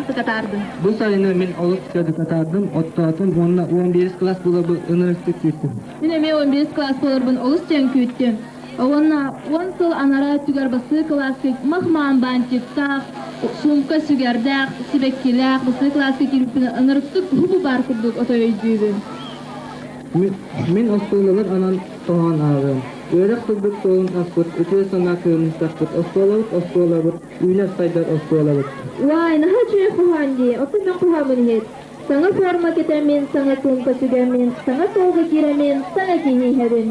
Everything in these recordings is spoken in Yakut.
дьоһуннаахтык атаардыҥ? Бу сайыны мин олус үчүгэйдик атаардым, оттоотум уонна 11 кылаас буоларбын ынырыктык күүттүм. Мин эмиэ 11 кылаас буоларбын олус диэн күүттүм. Уонна 10 сыл анараа өттүгэр бастакы кылааска мах-маан баантиктаах, суумка сүгэрдээх, сибэккилээх бастакы кылааска киирбиппин ынырыктык уһу баар курдук отой өйдүүбүн. Мин оскуолабар анан хоһоон ааҕыам. Үөрэх сылдьыт суолун аспыт, үтүө санаа кыымын сахпыт оскуолабыт оскуолабыт, үүнэр-сайдар оскуолабыт. Уай, наһаа үчүгэй хоһоон дии, оттон мин хоһооммун иһит. Саҥа форма кэтэммин, саҥа суумка сүгэммин, саҥа суолга киирэммин, саҥа киһи иһэбин.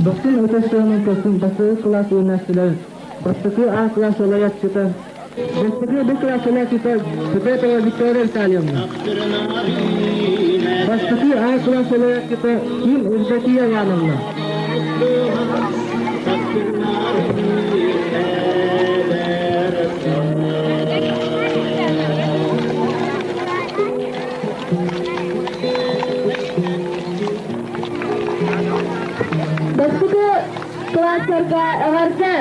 Бастыҥ ытыс сыанын көрсүн бастакы кылаас үөрэнээччилэр, бастакы А кылаас салайааччыта Бастакы Б кылаас салайааччыта Петретова Виктория Витальевна. Бастакы А кылаас салайааччыта Ким Евдокия Ивановна. Бастакы кылаастарга эҕэрдэ!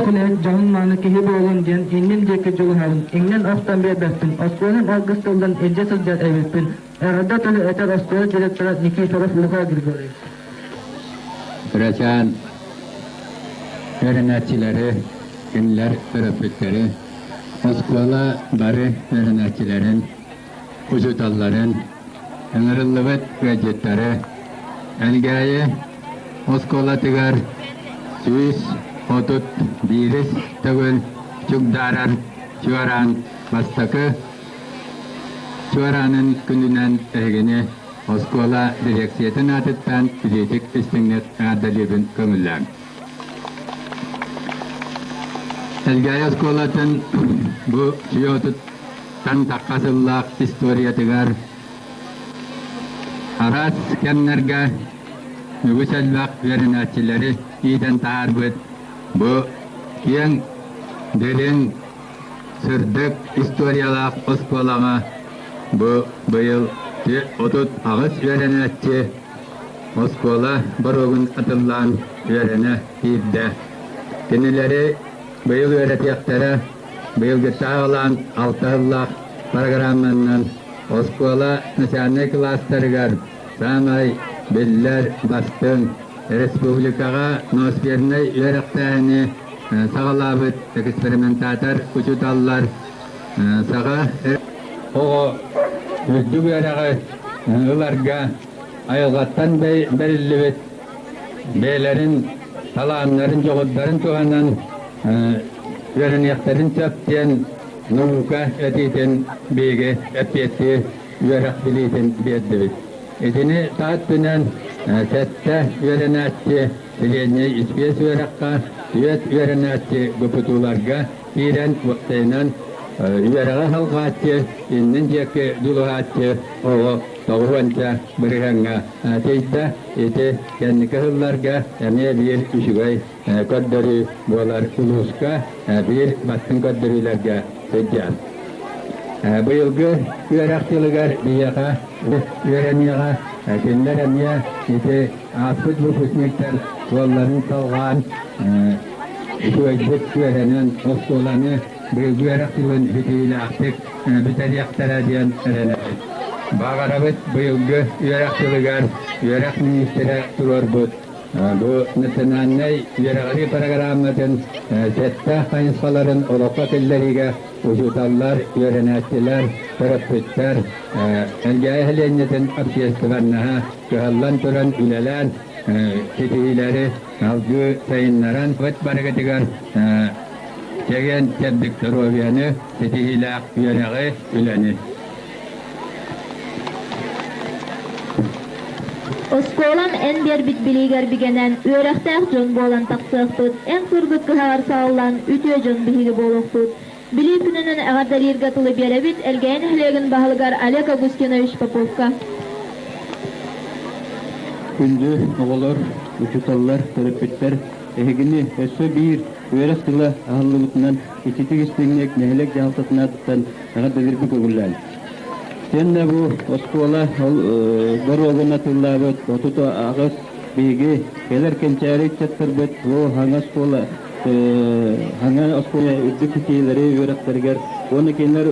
Күнүһүн дьоһун-мааны киһи буолун диэн иннин диэки дьулуһабын, иҥнэн охтон биэрбэппин, оскуолам алгыс тыллан илдьэ сылдьар эбиппин, эҕэрдэ тылы этэр оскуола директора Никифоров Лука Григорьевич. Кырачаан үөрэнээччилэри, кинилэр төрөппүттэри, оскуола бары үөрэнээччилэрин, учууталларын, ыҥырыллыбыт ыалдьыттары Элгээйи оскуолатыгар 131 төгүл чугдаарар чуораан бастакы чуораанын күнүнэн эһигини Оскуола дириэксийэтин аатыттан итиитик истиҥник эҕэрдэлиибин көҥүллээҥ. Элгээйи оскуолатын бу сүйэ тахха сыллаах историятыгар араас кэмнэргэ үгүс элбэх үөрэнээччилэри иитэн таһаарбыт бу киэҥ, дириҥ, сырдык историялаах оскуолаҕа Бу быйыл 38 үөрэнээччи оскуола боруогун атыллаан үөрэнэ киирдэ. Кинилэри быйыл үөрэтиэхтэрэ, быйылгыттан аҕалаан алта сыллаах программанан оскуола начальнай кылаастарыгар саамай биллэр бастыҥ республикаҕа ноосфернай үөрэхтээһини саҕалаабыт экспериментатор учууталлар Саха оҕо үрдүк үөрэҕи ыларга айылҕаттан бэриллибит бэйэлэрин талааннарын, дьоҕурдарын туһанан үөрэниэхтэрин сөп диэн наука этиитин биһиги эппиэттиир үөрэх билиитин биэрдибит. Итини таһыттынан сэттэ үөрэнээччи среднэй испиэс үөрэххэ, түөрт үөрэнээччи ГПТУларга киирэн уопсайынан үөрэҕи салҕааччы, иннин диэки дьулуһааччы оҕо тоҕуһуонча бырыһыаҥҥа тиийдэ. Ити кэнники сылларга эмиэ биир үчүгэй көрдөрүү буолар улууска биир бастыҥ көрдөрүүлэргэ сылдьар. Быйылгы үөрэх дьылыгар биһиэхэ үөрэниэҕэ кинилэр эмиэ ити ааспыт выпускниктар суолларын салҕаан. үчүгэйдик үөрэнэн оскуоланы быйылгы үөрэх сылын ситиһиилээхтик бүтэриэхтэрэ диэн эрэнэбит. Баҕарабыт быйылгы үөрэх сылыгар үөрэх миниистирэ туруорбут бу национальнай үөрэҕирии программатын сэттэ хайысхаларын олоххо киллэриигэ учууталлар, үөрэнээччилэр, төрөппүттэр, Элгээйи нэһилиэнньэтин общественноһа кыһаллан туран үлэлээн ситиһиилэри салгыы сайыннаран ыт барыгытыгар чэгиэн чэбдик доруобуйаны, ситиһиилээх үөрэҕи, үлэни. Оскуолам эн биэрбит билиигэр бигэнэн, үөрэхтээх дьон буолан тахсыахпыт, эн сырдык кыһаҕар саҕаллаан үтүө дьон биһиги буолуохпут. Билии күнүнэн эҕэрдэлииргэ тылы биэрэбит Элгээйи нэһилиэгин баһылыгар Олег Августинович Поповка. Күндү оҕолор, учууталлар, төрөппүттэр, эһигини өссө биир үөрэх тыла аһыллыбытынан ититик истиҥник нэһилиэк дьаһалтатын аатыттан эҕэрдэлиирбин көҥүллээн. Тиэннэ бу оскуола боруогун атыылаабыт 38 биһиги кэлэр кэнчээри ыччаттарбыт бу хаҥа оскуола хаҥа оскуола үрдүк ситиһиилэри үөрэхтэригэр уонна кинилэр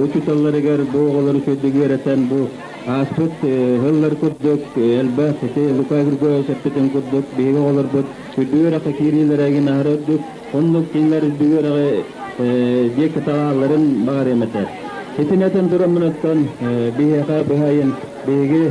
учууталларыгар бу оҕолору үчүгэйдик үөрэтэн бу ааспыт сыллар курдук элбэх ити Лука Григорьевич эппитин курдук биһиги оҕолорбут үрдүк үөрэххэ киириилэрэ игин аһары үрдүк оннук кинилэр үрдүк үөрэҕи диэки таҕаалларын баҕарыам этэ. Итини этэн тураммын оттон биһиэхэ быһайын биһиги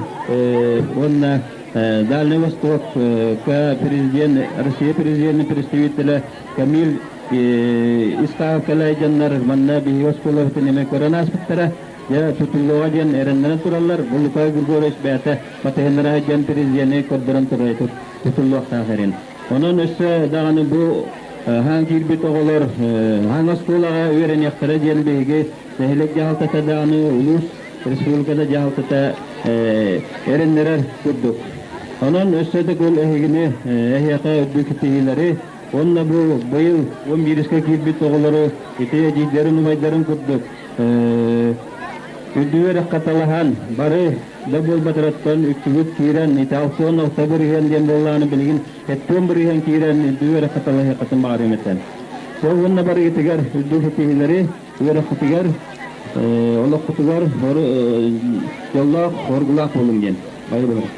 уонна Дальний Востокка президент, Россия президенин представителэ Камиль Исхаков кэлэйдьаннар манна биһиги оскуолабытын эмэ көрөн ааспыттара. Дьэ, тутуллуоҕа диэн эрэннэрэн тураллар. Бу Лука Григорьевич бэйэтэ батыһыннара диэн президени көрдөрөн турар тутуллуохтаах эрин. Онон өссө даҕаны бу хаан киирбит оҕолор хаан оскуолаҕа үөрэниэхтэрэ диэн биһиги нэһилиэк дьаһалтата даҕаны улуус республикада дьаһалтата эрэннэрэр курдук. Онон өссө да көл эһигини эһиэхэ үрдүк ситиһиилэри уонна бу быйыл 11-ке киирбит оҕолору ити эдьиийдэрин убайдарын курдук үрдүк үөрэххэ талаһан бары да буолбатарыттан үксүбүт киирэн ити 66 бырыһыан диэн буоллаҕына билигин 70 бырыһыан киирэн үрдүк үөрэххэ талаһыаххытын баҕарыам этэ. Сол уонна барыгытыгар үрдүк ситиһиилэри үөрэххитигэр олоххутугар дьоллоох оргулаах буолуҥ диэн баҕарабын.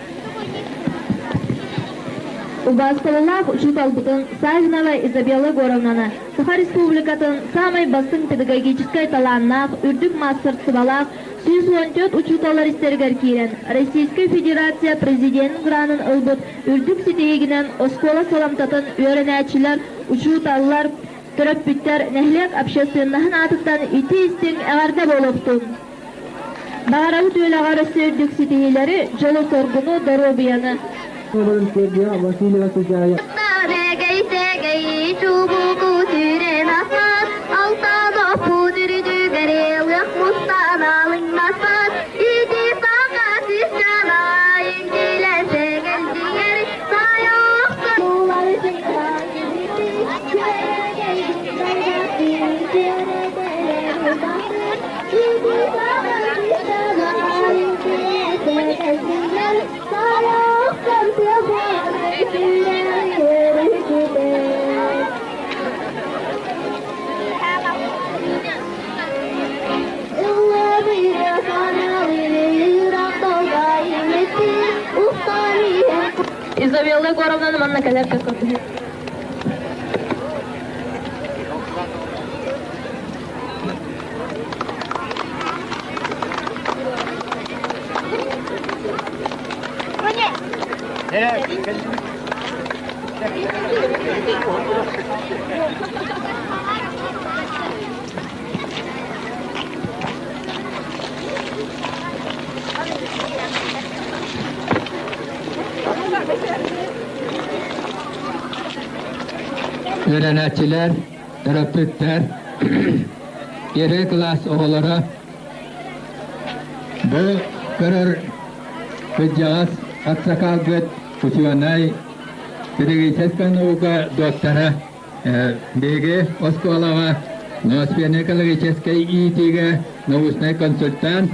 Убаастабыллаах учууталбытын Савинова Изабелла Егоровнаны Саха Республикатын саамай бастыҥ педагогическай талааннаах, үрдүк маастарыстыбалаах 114 учууталлар истэригэр киирэн, Российскай Федерация Президенин гранын ылбыт үрдүк ситиһиигинэн оскуола саламтатын үөрэнээччилэр, учууталлар, Төрөппүттэр, нэһилиэк общественноһын аатыттан итии-истиҥ эҕэрдэ буолуохтун! Баҕарабыт үөлэҕэр өссө үрдүк ситиһиилэри, дьолу-соргуну, доруобуйаны! Васильева Сыдьаайа. Сэгэй-сэгэй чубуку сүрэн аспат, алтан оппут үрдүгэр ылыах мустан алыҥнаспат, ити саха сис дьоно интилэн сэгэлдьийэр, сайохтор Изабелла Егоровнаны манна кэлэр көрдүһү. Үөрэнээччилэр, төрөппүттэр, первый кылаас оҕолоро бу көрөр кырдьаҕас аксакалгыт учуонай, педагогическай наука доктора биһиги оскуолаҕа ноосферно-экологическай иитиигэ научнай консультант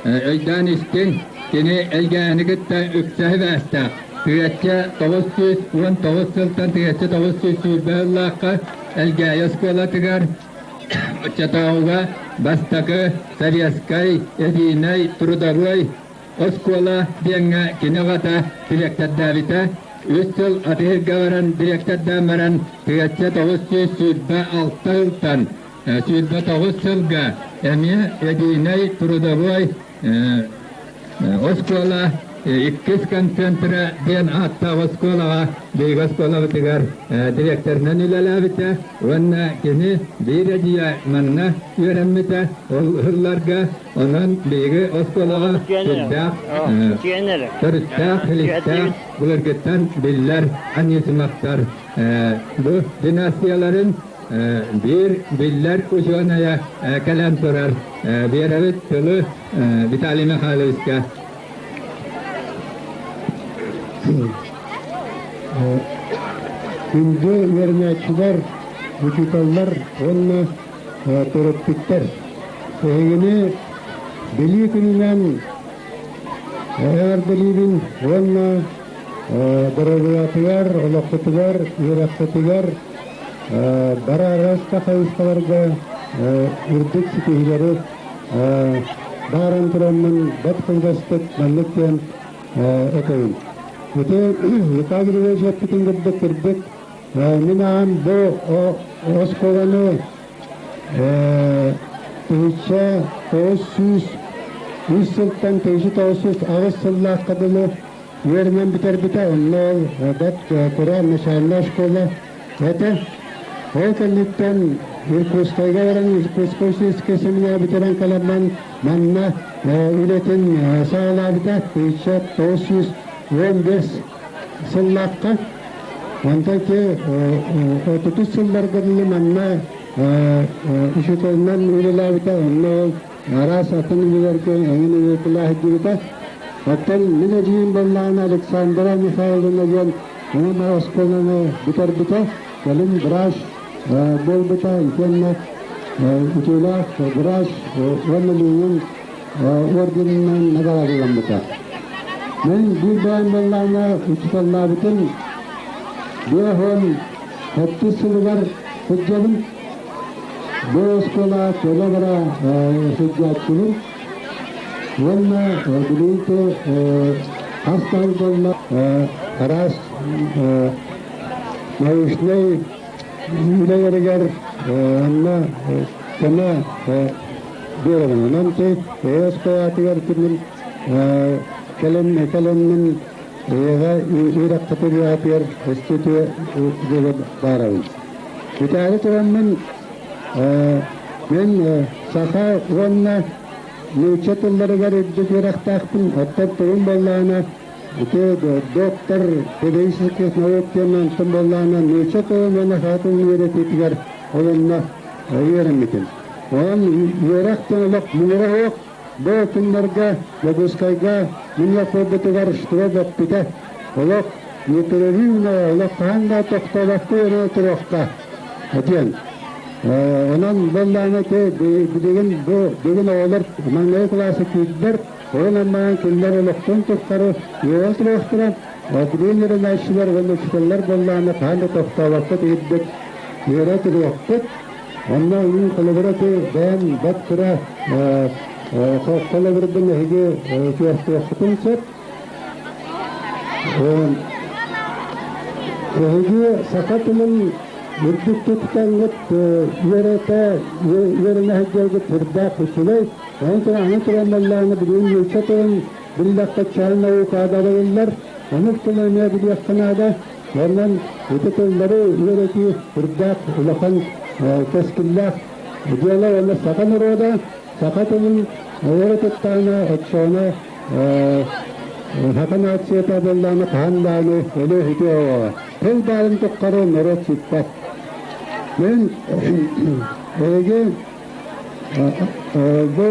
өйдөөн истиҥ, кини Элгээһини кытта ыкса сибээстээх. 1919 сылтан 1920 сыллаахха Элгээйи оскуолатыгар оччотооҕуга бастакы советскай едиинэй трудовой оскуола диэҥҥэ кини аҕата дириэктэрдээбитэ. Үс сыл атыһырга баран дириэктэрдээн баран 1926 сылтан 29 сылга эмиэ едиинэй трудовой Оскуола иккис концентра диэн ааттаах оскуолаҕа биһиги оскуолабытыгар дириэктэринэн үлэлээбитэ уонна кини биир эдьиийэ манна үөрэммитэ ол сылларга онон биһиги оскуолаҕа сүрдээх төрүттээх иликтээх былыргыттан биллэр Анисимовтар бу династияларын биир биллэр учуонайа кэлэн турар биэрэбит тылы Виталий Михайловичка. Күндү үөрэнээччилэр, учууталлар уонна төрөппүттэр! Эһигини Билии күнүнэн эҕэрдэлиибин уонна доруобуйатыгар, олоххутугар, үөрэххитигэр бары араас да хайысхаларга үрдүк ситиһиилэри бааран тураммын бэрт кылгастык маннык диэн этэбин. Ити Лука Григорьевич эппитин курдук кырдьык мин аҕам бу оскуоланы 1903 сылтан 1908 сыллаахха дылы үөрэнэн бүтэрбитэ. Онно ол бэрт кыра начальная школа этэ. Ол кэнниттэн Иркутскайга баран Иркутскай сельскэй семинар бүтэрэн кэлэммин манна үлэтин саҕалаабыта 1915 сыллаахха. Онтон ити 33 сылларга дылы манна учууталынан үлэлээбитэ. Онно ол араас атын үлэлэргэ эҥин үлэлээх сылдьыбыта. Оттон мин эдьиийим буоллаҕына Александра Михайловна диэн Онон оскуоланы бүтэрбитэ, кэлин врач буолбута итиэннэ үтүөлээх врач уонна Ленин орденынан наҕараадаламмыта. Мин биир бэйэм буоллаҕына учууталлаабытым 57 сылыгар сылдьабын. Бу оскуола кэлэ-бара сылдьааччыбын. Уонна билигин хас да буолла араас научнай үлэлэригэр онно көмө биэрэбин. Онон ти оскуолатыгар күнүм кэлэн кэлэммин эйэҕэ үөрэххитигэр институт баарабын. Бүтээри тураммын Мин саха уонна нуучча тылларыгар үрдүк үөрэхтээхпин, оттон тылым буоллаҕына ити доктор педагогических наук диэн онтон буоллаҕына нуучча тылын уонна саха тылын үөрэтиитигэр ол онно үөрэммитим. Онон үөрэх диэн олох муҥура суох. Бу күннэргэ Дьокуускайга мунньах буолбутугар штурм эппитэ. Олох непрерывно, олох хаһан да тохтообокко үөрэнэ туруохха диэн. Онон буоллаҕына ити билигин бу бүгүн оҕолор маҥнайгы кылааска киирдилэр, онон аммаан кинилэр олохтон тухтары үөрэнэ туруохтара. Билигин үөрэнээччилэр уонна учууталлар буоллаҕына хаһан да тохтообокко тигирбит үөрэ туруохпут. Онно мин холобура ити бэйэм бэрт кыра холобурбун эһиги күөхтүөххүтүн сөп. Эһиги саха тылын үрдүк туттаҥҥыт үөрэтэ үөрэнэ сылдьаргыт сүрдээх үчүгэй. Аны туран буоллаҕына билигин нуучча тылын биллэххэ чээл наука дабайыллар. Омук тылын эмиэ билиэххэ наада. Онон ити тыллары үөрэтии сүрдээх улахан кэскиллээх дьыала уонна саха норуота саха тылын өрө туттаҕына оччоҕуна саха нацията буоллаҕына хаһан даҕаны өлүө-сүтүө суоҕа. Тыл баарын тухары норуот сүппэт. Мин эһиги бу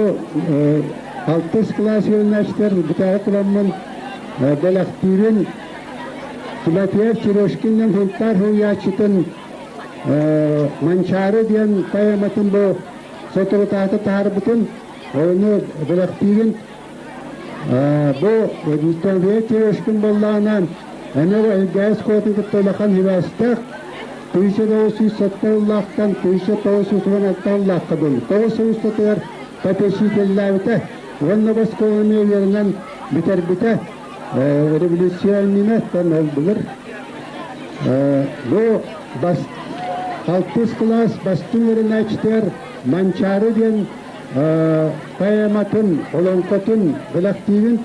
алтыс кылаас үөрэнээччилэр бүтээри тураммын бэлэхтиибин Тимофеев Сережкин диэн Сунтаар суруйааччытын Манчаары диэн поэматын бу соторутааҕыта таһаарбытын, ону бэлэхтиибин. Бу Тимофеев Сережкин буоллаҕына, эмиэ Элгээйи оскуолатын кытта улахан сибээстээх. 1907 сыллаахтан 1916 сыллаахха дылы тоҕус сыл устатыгар попечителлээбитэ уонна оскуоланы үөрэнэн бүтэрбитэ. Революция иннинэ ол былыр бу бас алтыс кылаас бастыҥ үөрэнээччитигэр Манчаары диэн поэматын, олоҥхотун бэлэхтиибин.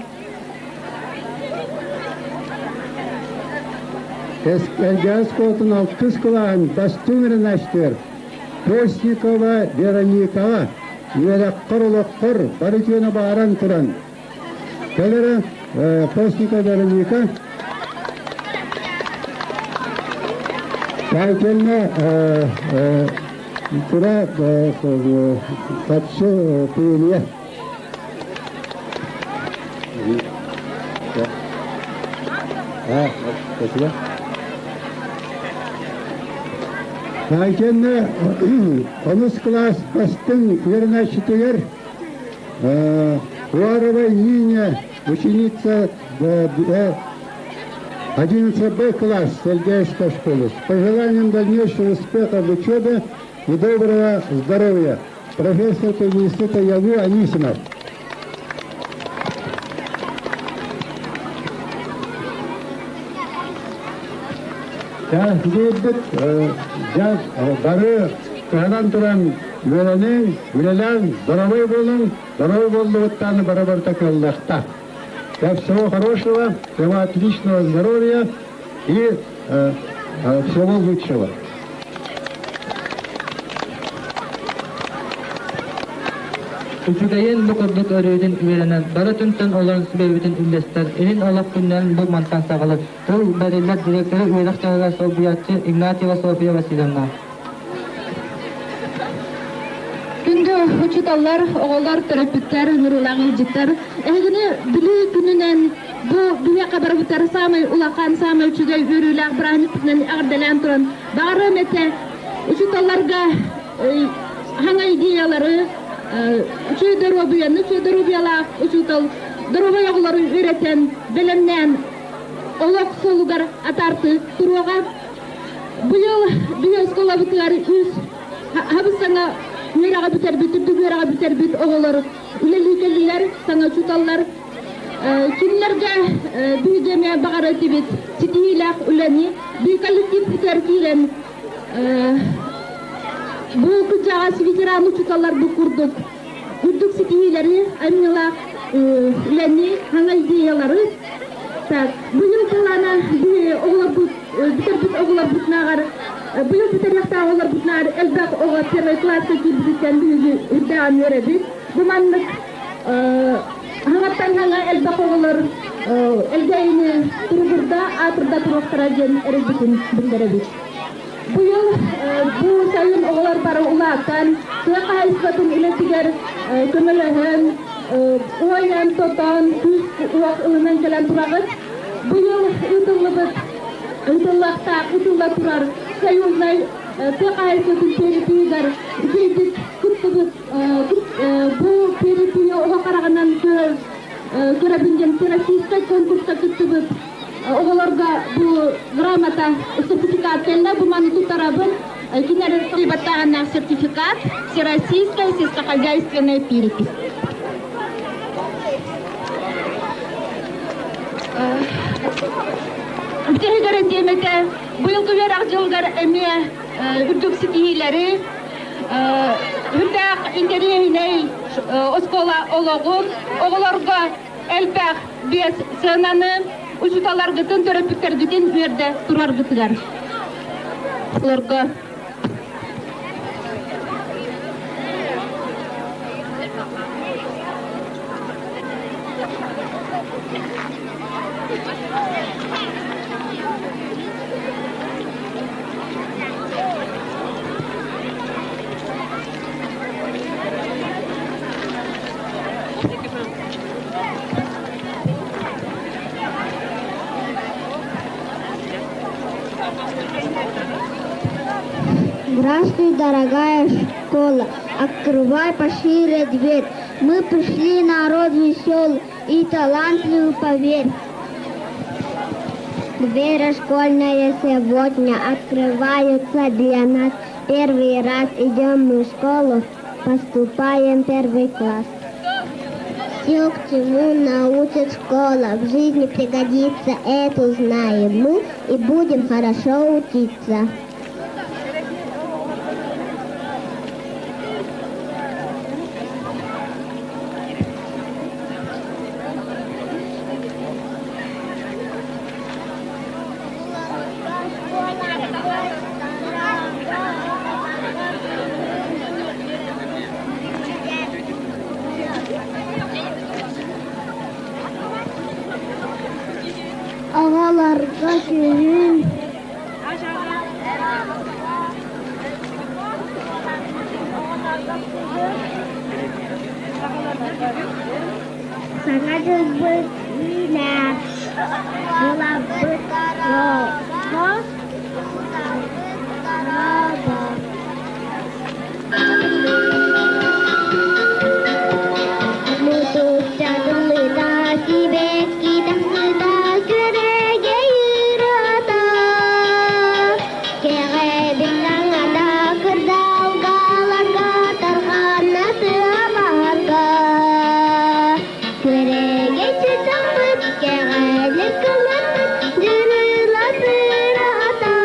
Элгээйи оскуолатын алтыс кылааһын бастыҥ үөрэнээччитигэр Постникова Вероникаҕа үөрэххэр-олоххор бары үтүөнү баҕаран туран кэл эрэ Постникова Вероника Таайтенна тура Татсы Пелия Спасибо. Таайтенна онус кылаас бастыҥ үөрэнээччитигэр Уарова Нина, ученица 11 Б класс Сергеевской школы. С пожеланием дальнейшего успеха в учебе и доброго здоровья. Профессор пединститута ЯГУ Анисимов. Диэбит дьэ бары кыһанан туран үөрэниҥ, үлэлээҥ, здоровый буолуҥ, здоровый буоллугуттан бары барыта кыаллыахта. Всего хорошего, всего отличного здоровья и всего лучшего. Үчүгэйин бу курдук өрүүтүн үөрэнэн, бары түнтэн олорон сүбэбитин үллэстэр, илин олох күннэрин бу мантан саҕалыыр. Тыл бэриллэр директора үөрэх чаһыгар солбуйааччы Игнатьева Софья Васильевна. Күндү учууталлар, оҕолор, төрөппүттэр, ыҥырыылаах ыалдьыттар, эһигини Бүлүү күнүнэн бу биһиэхэ барыбытар саамай улахан, саамай үчүгэй үөрүүлээх бырааһынньыкпытынан эҕэрдэлээн туран, баҕарыам этэ учууталларга хаҥа идеялары, үчүгэй доруобуйаны, үчүгэй доруобуйалаах учуутал доруобай оҕолору үөрэтэн, бэлэмнээн олох суолугар атаартыы туруоҕа. Быйыл биһи оскуолабытыгар үс хабыс-саҥа үөрэҕи бүтэрбит, үрдүк үөрэҕи бүтэрбит оҕолор үлэлии кэллилэр, саҥа учууталлар. Кинилэргэ биһиги эмиэ баҕара этибит ситиһиилээх үлэни, биир коллективпытыгар киирэн бу кырдьаҕас ветеран учууталлар бу курдук үрдүк ситиһиилэри, айымньылаах үлэни, саҥа идеялары так быйыл былаана оҕолорбут бүтэрбит оҕолорбутунааҕар быйыл бүтэриэхтээх оҕолорбутунааҕар элбэх оҕо первый класска киирбититтэн биһиги үрдээҕин үөрэбит. Бу маннык хаҥаттан хаҥа элбэх оҕолор Элгээйини туругурда, аатырда туруохтара диэн эрэлбитин биллэрэбит. Быйыл бу сайын оҕолор бары улаатан, тыа хаһаайыстыбатын үлэтигэр көмөлөһөн, уойан-тотон, күүс-уох ылынан кэлэн тураҕыт. Быйыл ыытыллыбыт, ыытыллыахтаах, ыытылла турар союзнай тыа хаһаайыстыбатын перепиһигэр үчүгэйдик кыттыбыт. Бу перепиһи оҕо хараҕынан көрөбүн диэн всероссийскай конкурска кыттыбыт оҕолорго бу грамота сертификат кэллэ, бу маны туттарабын. Кинилэр баттааҕыннаах сертификат Всероссийская сельскохозяйственная перепись. Бүтэһигэр этиэмэтэ быйылгы үөрэх дьылыгар эмиэ үрдүк ситиһиилэри, үрдээх интэриэһинэй оскуола олоҕун оҕолорго элбэх биэс сыананы учууталларгытын, төрөппүттэргитин үөрдэ тураргытыгар. Олорго Здравствуй, дорогая школа, открывай пошире дверь. Мы пришли, народ веселый и талантливый, поверь. Двери школьные сегодня открываются для нас. Первый раз идем мы в школу, поступаем в первый класс. Все, к чему научит школа, в жизни пригодится, это знаем мы и будем хорошо учиться. Оҕолорго күһүн Саҥа дьылбыт үүнэр, буларбыт хос Мутукча тымныыта, сибэкки тахсыыта, күөрэгэй ырыата. Кэҕэбит саҥата кырдалгаларга тарҕанна тыаларга. Күөрэгэй чычахпыт, кэҕэлик кылаппыт, дьырыла сырата.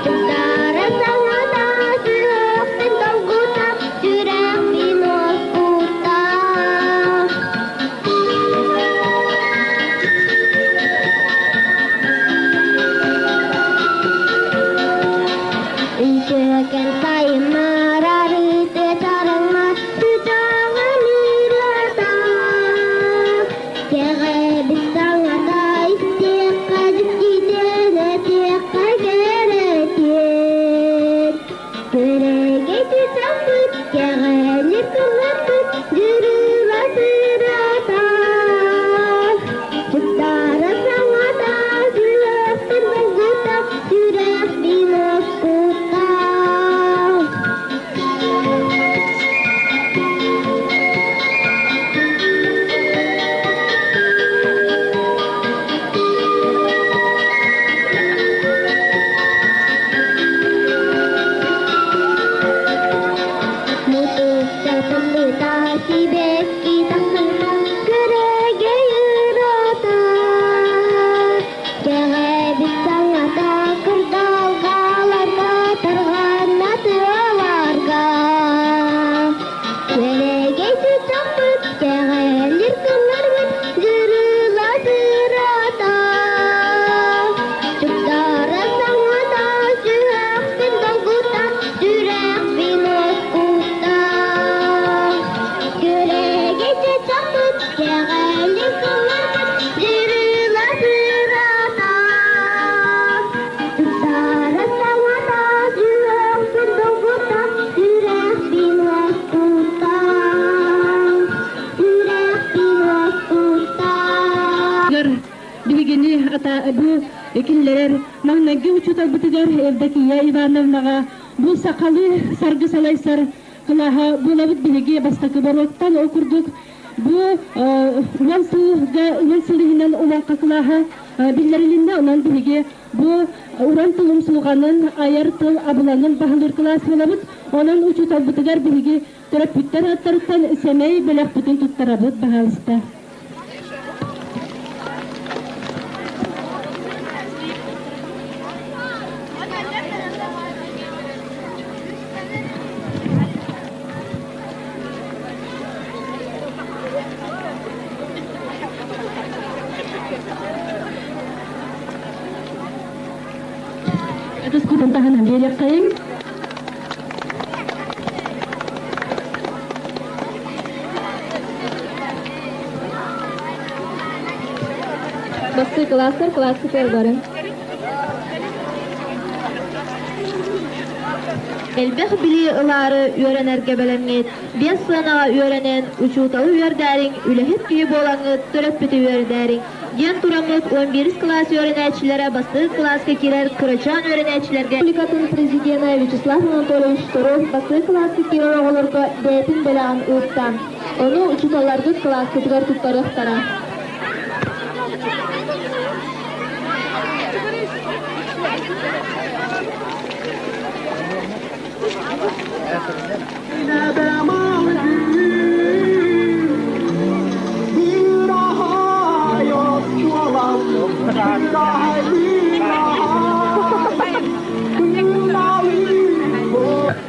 Туттара саҥата сүрэхпин долгута, сүрэхпин уоскута. Үтүөкэн сайыммар арыты чарыҥмар чычааҕын ырыата. Кэҕэбит саҥата истиэххэ дьиктитин этиэххэ кэрэтиэн. Күрэгэй чычахпыт, кэҕэлик кылаппыт, дьырыла сырата. Чыптара саҥата, сүрэхпин долгута, сүрэхпин уоскута. Мутукча тымныыта, сибэкки тахсыыта, күрэгэй ырыата. Кэҕэбит саҥата кырдалгаларга, тарҕанна тыаларга. Күрэгэй чычахпыт, кэҕэлир кылларбыт, дьырыла сырата. Чуптара саҥата сүрэхпин долгута, сүрэхпин уоскута. Күрэгэй чычахпыт, кэҕэлир кылларбыт, дьырыла сырата. Чуптара саҥата сүрэхпин долгута, сүрэхпин уоскута. Сүрэхпин уоскута. Биһигини ата бу кинилэрэр маҥнайгы учууталбытыгар Евдокия Ивановнаҕа бу сахалыы саргы салайсар кылааһа буолабыт биһиги бастакы боруоктан ол курдук бу уон сылга уон сыл иһинэн улаҥха кылааһа биллэрилиннэ онон биһиги бу уран тыл умсулҕанын айар тыл абылаҥын баһылыыр кылаас буолабыт онон учууталбытыгар биһиги төрөппүттэр аттарыттан сэмэй бэлэхпитин туттарабыт баһаалыста. Ытыскутун таһынан биэриэххэйиҥ. Бастыы кылаастар кылааска бары. Элбэх билии ылаары үөрэнэргэ бэлэмҥит, биэс сыанаҕа үөрэнэн, учууталы үөрдээриҥ, үлэһит киһи буолаҥҥыт, төрөппүтү үөрдээриҥ диэн тураммыт 11 кылаас үөрэнээччилэрэ бастакы кылааска киирэр кырачаан үөрэнээччилэргэ Республикатын президенэ Вячеслав Анатольевич Штыров бастакы кылааска киирэр оҕолорго бэйэтин бэлэҕин ыытта. Ону учууталларгыт кылааскытыгар туттарыахтара.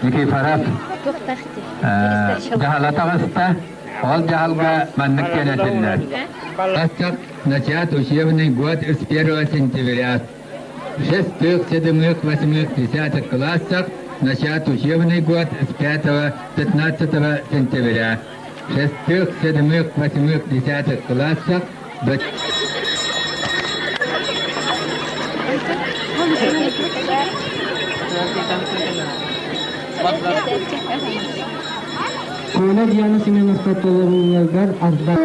Никифоров дьаһала таҕыста. Ол дьаһалга маннык диэн этиллэр. Начат учебный год с 1 сентября. Шестых, седьмых, восьмых, десятых классах начат учебный год с 5-15 сентября. Шестых, седьмых, восьмых, десятых классах Коля Диана Семеновка толорууларыгар арда.